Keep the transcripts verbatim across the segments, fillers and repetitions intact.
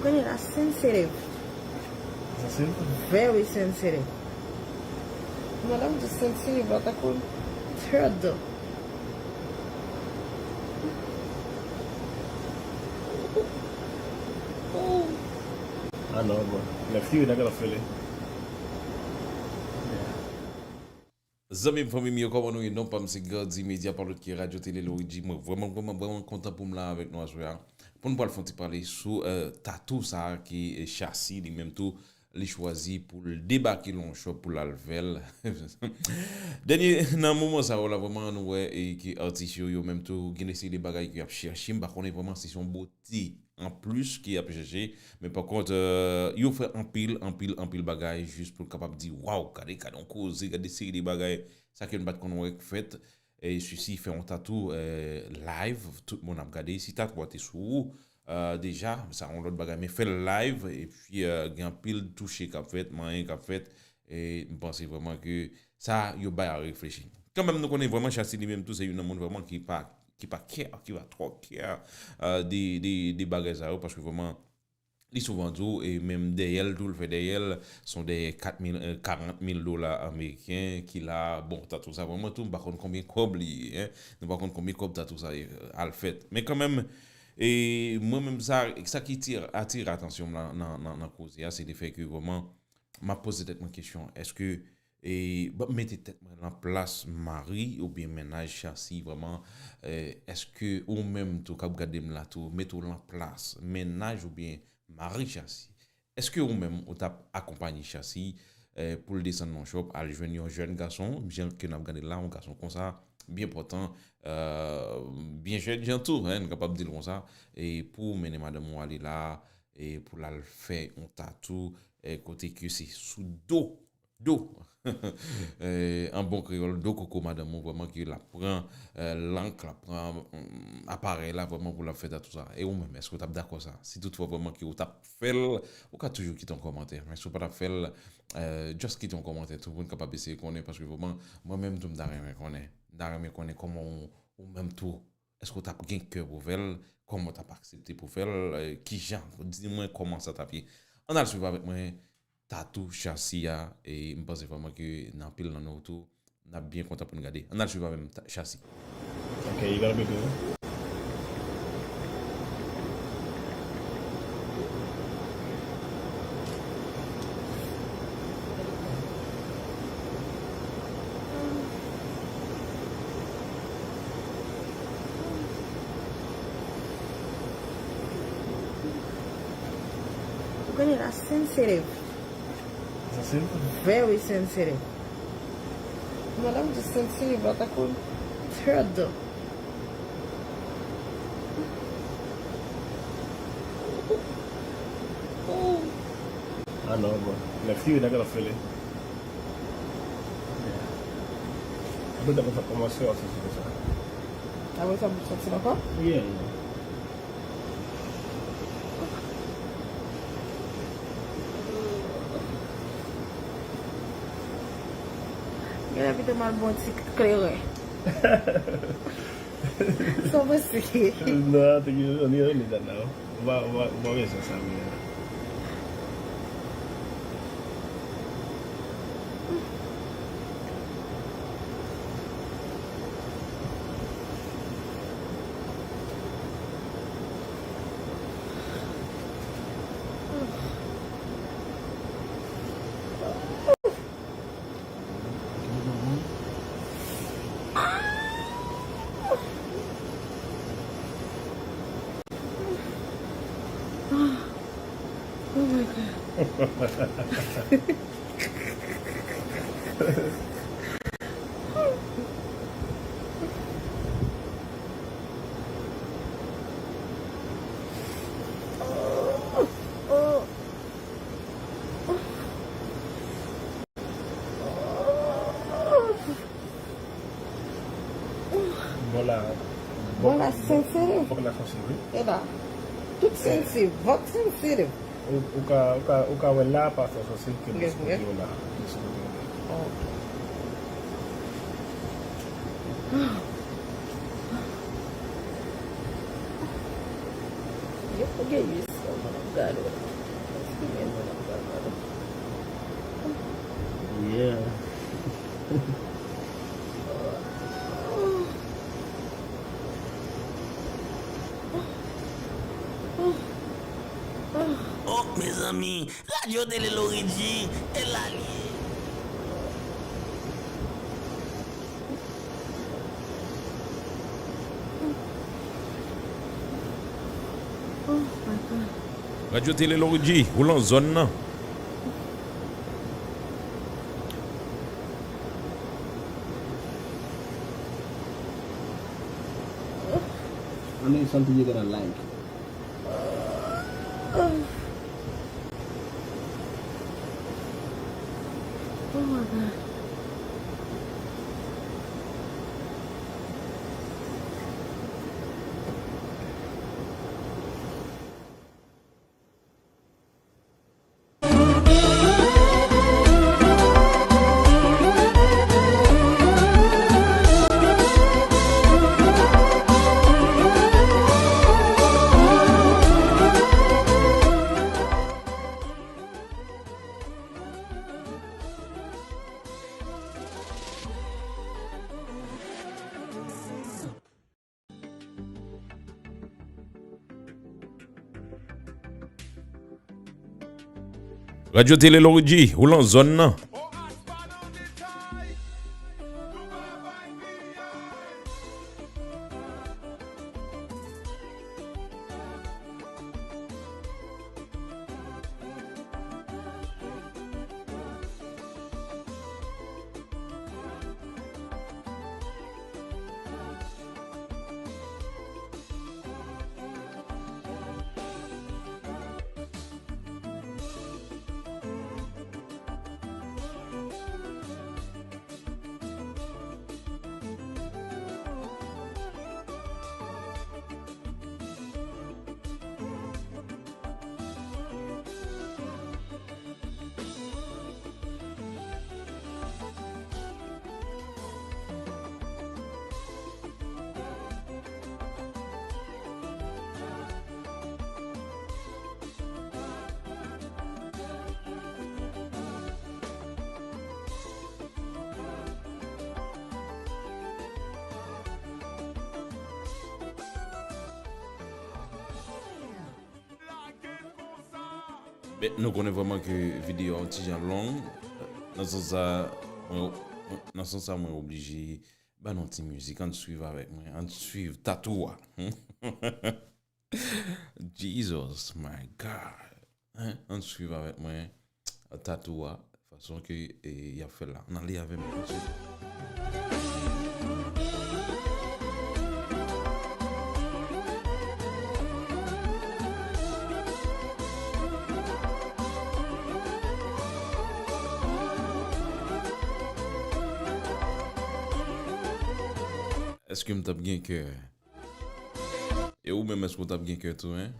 Konnen la sensitive. Sensitive? Very sensitive. Madanm di sensitive la tankou turtle. I know, bro. Nephew, you're not gonna feel it. Zanmi m, fanmi m yo, kòman nou ye? Non pa m se Gardy Media, pa lòt ke Radyo Tele Loridji. Mwen vrèman, vrèman, vrèman kontan pou m la avèk nou aswè a. Pou n pral fè yon ti pale sou euh, tatou sa a ke euh, Shassy li menm tou li chwazi pou l debake l yon chòp pou l al fè l. Dènye nan moman sa yo la, vrèman nou wè e ke atis yo, yo menm tou gen de seri de bagay ke y ap chèche. M pa konnen vrèman si se yon bote anplis ke y ap chèche. Men pa kont, euh, yo fè anpil, anpil, anpil bagay jis pou l kapab di, waw, gade, gade yon koze, gade seri de bagay, sa ke n pa t konn wè k fèt. E Shassy fè yon tatou euh, live, tout moun ap gade. Si tatou a te sou ou euh, deja, sa yon lòt bagay. Men fè l live, epi euh, gen anpil touche k ap fèt, manyen k ap fèt. E m panse vrèman ke sa yo bay a reflechi. Kanmenm, nou konnen vrèman Shassy li menm tou, se youn nan moun vrèman ki pa, ki pa care, ki pa twò care euh, de, de, de bagay sa yo, paske vrèman, li souvan di w, e menm dèyè l tou, l fè dèyè l, se yon dèyè kat mil, euh, karant mil dola ameriken ki la. Bon, tatou sa vrèman tou, m pa konn konbyen kòb li ye, en. Nou pa konn konbyen kòb tatou sa euh, al fèt. Men kanmenm, e mwen menm sa, sa ki ti, atire atansyon m la nan, nan, nan koze a, se lefè ke vrèman, m ap poze tèt mwen kesyon, èske e ban m mete tèt mwen lan plas mari oubyen mennaj Shassy vrèman, euh, èske ou menm tou k ap gade m la tou, mete w lan plas mennaj oubyen mari Shassy, èske ou menm ou t ap akonpaye Shassy euh, pou l desann nan yon chòp, al jwenn yon jèn gason, jan ke n ap gade l la, yon gason konsa, byen pòtan, euh, byen jèn jan tou, en, n kapab di l konsa, e pou mennen madanm ou ale la, e pou l al fè yon tatou, e kote ke se sou do do. Eh, an bon kreyòl, do koko madanm ou vrèman ke l ap pran eh, lank, l ap pran mm, aparèy la vrèman pou l ap fè tatou sa. E ou menm, èske w t ap dakò sa? Si toutfwa vrèman ke w t ap fè l, ou ka toujou kite yon kòmantè. Men si w pa t ap fè l, eh, just kite yon kòmantè tou pou n kapab eseye konnen, paske vrèman, mwen menm tou m ta renmen konnen. M ta renmen konnen kòman w, ou menm tou, èske w t ap gen kè pou fè l, kòman w t ap aksepte pou fè l, eh, kijan, di mwen kòman sa t ap ye. Ann al swiv avèk mwen, tatou Shassy a, e m panse vrèman ke nan anpil nan nou tou, n ap byen kontan pou n gade. Ann al swiv avè m, ta- Shassy. Ok, you gotta be good. Ou konnen la sensitive. Sensitive? Very sensitive. Madanm di sensitive la tankou turtle. I know, bro. Nephew, you're not gonna feel it. Apre sa, pou sa kòmanse, w ap santi konsa. Apre sa, pou santi l ankò? Yeah, yeah. Genlè pito m al bon ti kleren. Sa w panse? No, I think you only only that now. Ou pa, ou pa, ou pa bezwen sa, men. Oh my God. Bò la. Bò la sensitive. Bò la sensitive, wi. E la. Tout sensitive. Vant sensitive. Ou, ou ka, ou ka, ou ka wè la pa twò sansiv ke de sou kote yo la. De sou kote yo la. Ok. Yo pou gen yis yo, mwen. Yeah. Oh, mezanmi, Radyo Tele Loridji, e la l ye. Oh my God. Radyo Tele Loridji, ou lan zòn nan. Ann santi yo nan like. Oh my God. Radyo Tele Loridji, ou lan zòn nan. Men, nou konnen vrèman ke videyo a yon ti jan long. Nan sans sa, mwen, nan sans sa, mwen oblije ba nou ti mizik. Ann swiv avèk mwen. Ann swiv tatou a. Jesus, my God. Hein? Ann swiv avèk mwen tatou a. Fason ke, e, y ap fè l la. Ann ale avè m tout swit. Èske m t ap gen kè? E ou menm, èske w t ap gen kè tou, en?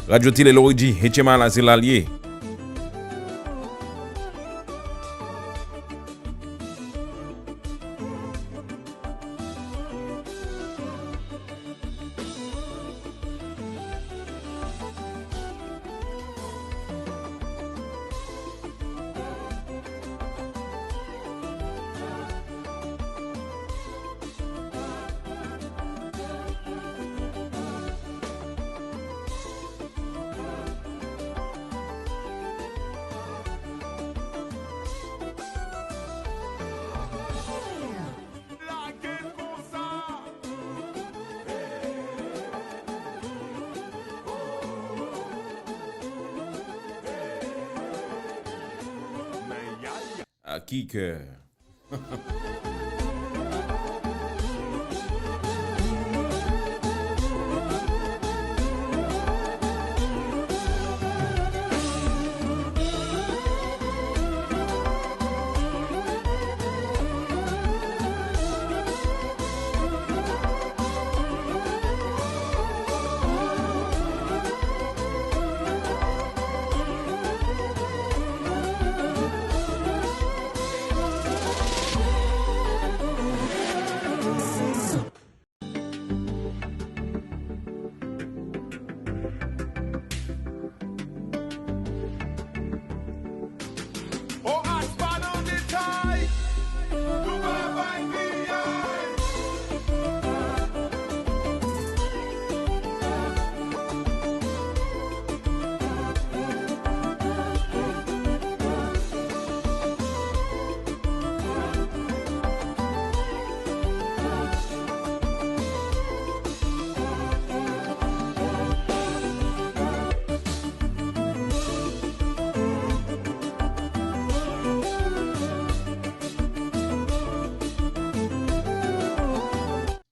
Radyo Tele Loridji, H M I la se la l ye. Kicker.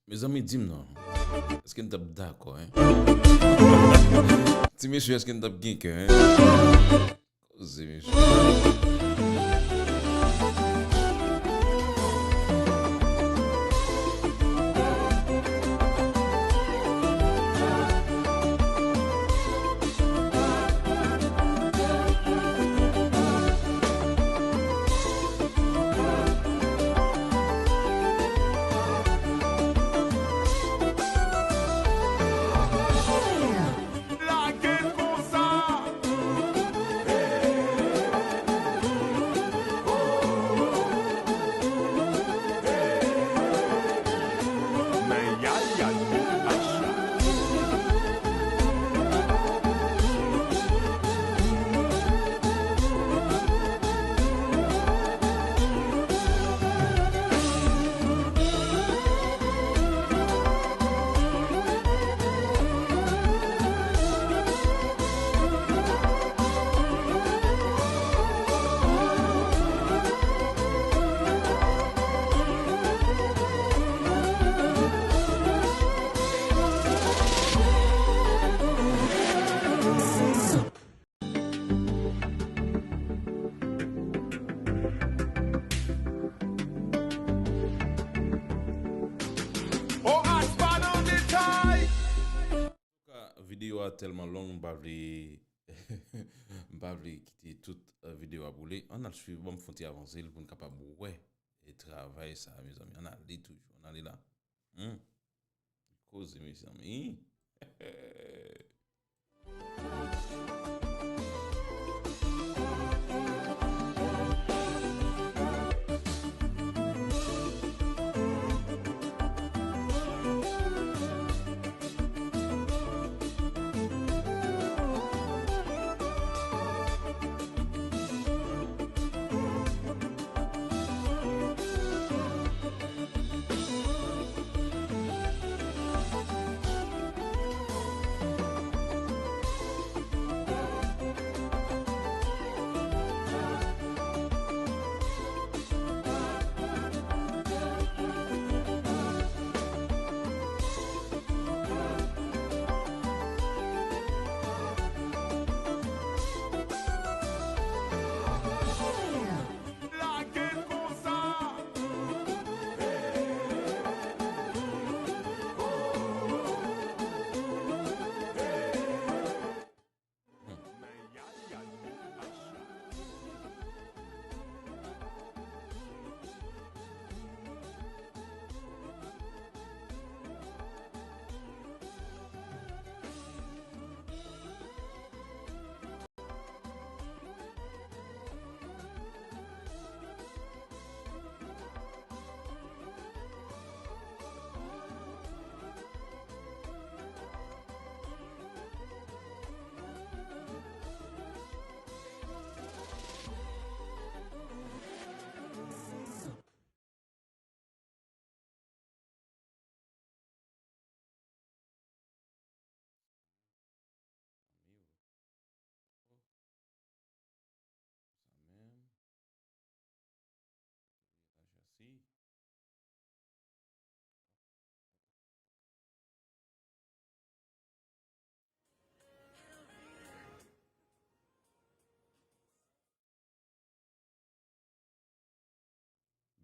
Mezanmi, di m non. Èske n t ap dakò, en? Ti mesye, èske n t ap gen kè, en? Koze, mesye. Lage l konsa. Men yaya de macha. Oras pa nan detay. Antouka, videyo a tèlman long, m pa vle, m pa vle kite tout, eh, videyo a boule. Ann al swiv, ban m fè yon ti avanse l pou n kapab wè, eh, travay sa a, mezanmi. Ann ale toujou, ann ale la. Hmm. Koze, mezanmi.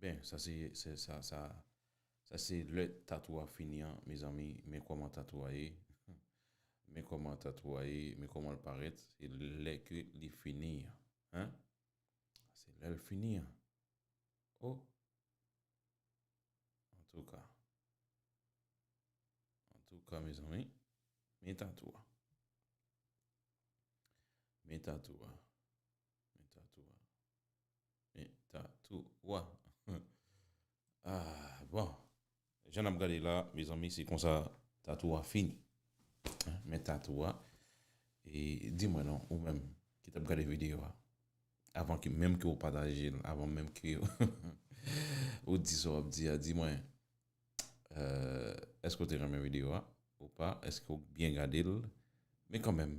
Ben, sa se, se, sa, sa, sa se lè tatou a fini an, mezanmi. Men kòman tatou a ye. Men kòman tatou a ye, men kòman l parèt. Se lè ke li fini an. Hein? Se lè l fini an. Oh! Antouka. Antouka, mezanmi. Men tatou a. Men tatou a. Men tatou a. Men tatou a. Ah, bon. Jan n ap gade la, mezanmi, se konsa tatou a fini. Hein, men tatou a. E di mwen non, ou menm ki t ap gade videyo a, avan ke, menm ke w pataje l, avan menm ke ou di sa w ap di a, di mwen, euh, èske w te renmen videyo a ou pa? Èske w byen gade l? Men kanmenm,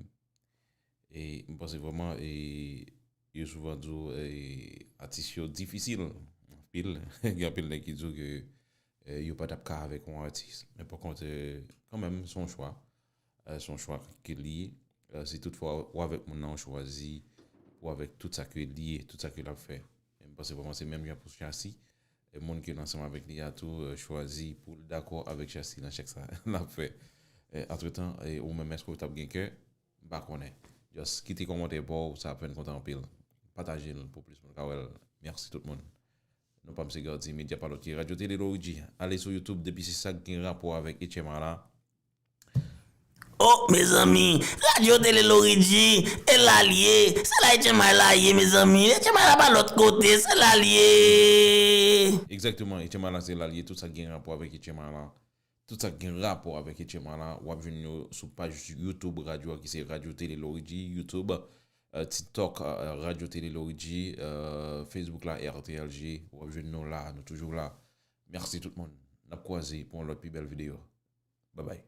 e m panse vrèman, e yo souvan di w, e atis yo difisil anpil. Gen anpil nèg ki di w ke, e yo pa t ap ka avèk yon atis. Men pa kont, e kanmenm, se yon chwa. E se yon chwa ke li ye. E si toutfwa ou avèk moun nan, ou chwazi pou avèk tout sa ke li ye, tout sa ke l ap fè. E m panse vrèman se menm jan pou Chasi. E moun ke l ansanm avèk li a tou, e chwazi pou l dakò avèk Chasi nan chak sa l ap fè. E antretan, e ou menm, èske w t ap gen kè? M pa konnen. Just kite kòmantè pa w, sa ap fè n kontan anpil. Pataje l pou plis moun ka wè l. Mèsi tout moun. Non pa m se Gardy, medya pa lòt ke Radyo Tele Loridji. Ale sou YouTube, depi se sa k gen rapò avèk H M A la. Oh, mezanmi, Radyo Tele Loridji, e la l ye. Se la H M A la ye, mezanmi. H M A la pa lòt kote, se la l ye. Egzakteman, H M A la se la l ye. Tout sa k gen rapò avèk H M A la. Tout sa k gen rapò avèk H M A la, w ap jwenn yo sou paj YouTube radyo a ki se Radyo Tele Loridji, YouTube, euh, TikTok, euh, Radyo Tele Loridji, euh, Facebook la, R T L G. W ap jwenn nou la, nou toujou la. Mèsi tout moun. N ap kwaze pou yon lòt pi bèl videyo. Babay.